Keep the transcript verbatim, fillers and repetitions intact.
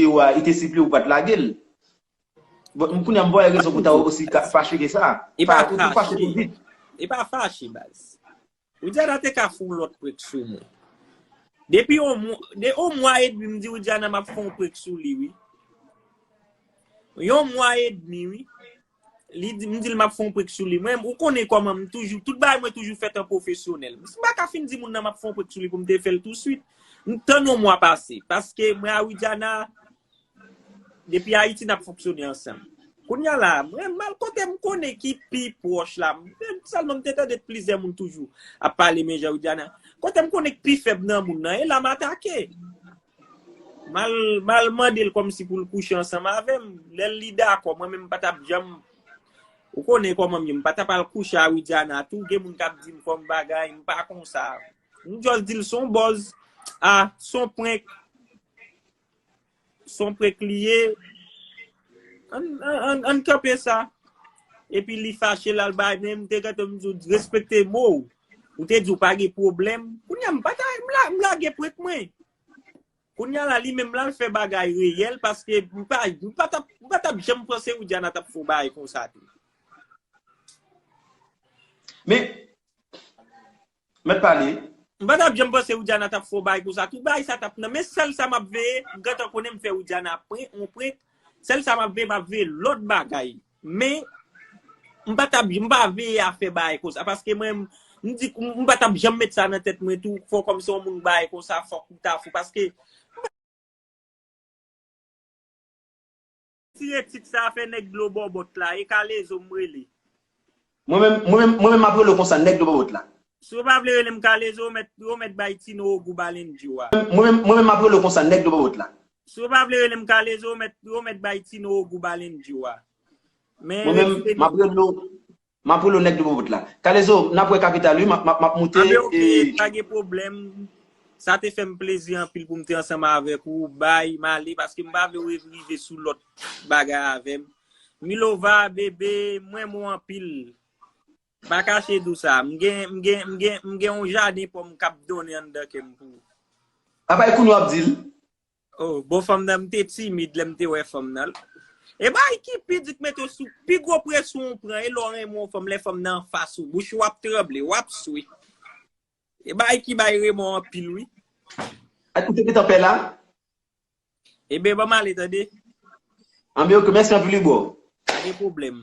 ou a, li te sipliye ou pa t lage l. Bon, m kounye a m pa wè rezon pou ta osi ka- fache ke sa. E pa Ou fache tou fache. vit. E pa fache, baz. Widiana te ka fè yon lòt prank sou mwen. Depi yon mwa, de yon mwa edmi, m di Widiana m ap fè yon prank sou li, wi. Yon mwa edmi, wi. Li di, m di l m ap fè yon prank sou li. Mwen, ou konnen kòman m toujou, tout bagay mwen toujou fèt an pwofesyonèl. M pa ka fin di moun nan m ap fè yon prank sou li pou m te fè l touswit. M tann yon mwa pase. Paske mwen a Widiana, depi Ayiti, n ap fonksyone ansanm. Kounye a la, mwen, m al kote m konnen ki pi pwòch la. M, sèlman m te tande plizyè moun toujou ap pale men jan Widiana. Kote m konnen ki pi fèb nan moun nan, e la m atake. M al, m al mande l kòmsi pou l kouche ansanm avè m. Lè li dakò, mwen menm m pa t ap janm, ou konnen kòman m ye, m pa t ap al kouche a Widiana tou. Gen moun k ap di m kòm bagay, m pa konsa. M just di l se yon buzz. Ah, se yon prank. Se yon prank li ye. Ann, ann, ann, ann kanpe sa. Epi li fache, l al bay, men m te gentan di w respekte mo w. Ou te di w pa gen pwoblèm. Kounye a, m pa ta, m la, m lage prank mwen. Kounye a la, li menm la, l fè bagay reyèl, paske m pa, m pa t ap, m pa t ap janm panse Widiana t ap fè yon bagay konsa tou. Men, mèt pale. M pa t ap janm panse Widiana t ap fè yon bagay konsa tou. Bagay sa t ap nan. Men sèl sa m ap veye, m gentan konnen m fè Widiana prank, yon prank. Sèl sa m ap veye, m ap veye lòt bagay. Men, m pa t ap, m pa veye a fè bagay konsa. Paske mwen, m di, m pa t ap janm met sa nan tèt mwen tou. Fò kòmsi yon moun bagay konsa, fòk ou ta fou. Paske, tire tit sa, fè nèg dlo bòbòt la. E Kalezo m rele. Mwen menm, mwen menm, mwen menm m ap rele w konsa, nèg dlo bòbòt la. Si w pa vle rele m Kalezo, ou mèt, ou mèt bay Tino Ogou balen di w a. Mwen menm, mwen menm m ap rele w konsa, nèg dlo bòbòt la. Si w pa vle rele m Kalezo, ou mèt, ou mèt bay Tino Ogou balen di w a. Men, Mwen menm, m ap rele w, m ap rele w nèg dlo bòbòt la. Kalezo, n ap wè kapital, wi, m ap, m ap, m ap moute. Anben, ok, E pa gen pwoblèm. Sa te fè m plezi anpil pou m te ansanm avèk ou. Bay, m ale, paske m pa vle w rive sou lòt bagay avè m. Milova, bebe, m renmen w anpil. Pa kache di w sa. M gen, m gen, m gen, m gen yon jaden pòm k ap donnen anndan kè m pou ou. Apa e kounye w ap di l? Oh, bon, fanm nan, m te timid lè m te wè fanm nan. E bay ki pi di k mete w sou pi gwo presyon w pran, e lè w renmen yon fanm, lè fanm nan anfas ou, bouch ou ap tranble, w ap swe. E bay ki bay renmen w anpil, wi. Ou te gentan pè la? Ebyen, ban m ale, tande. Anben, ok, mèsi anpil, wi, bro. Pa gen pwoblèm.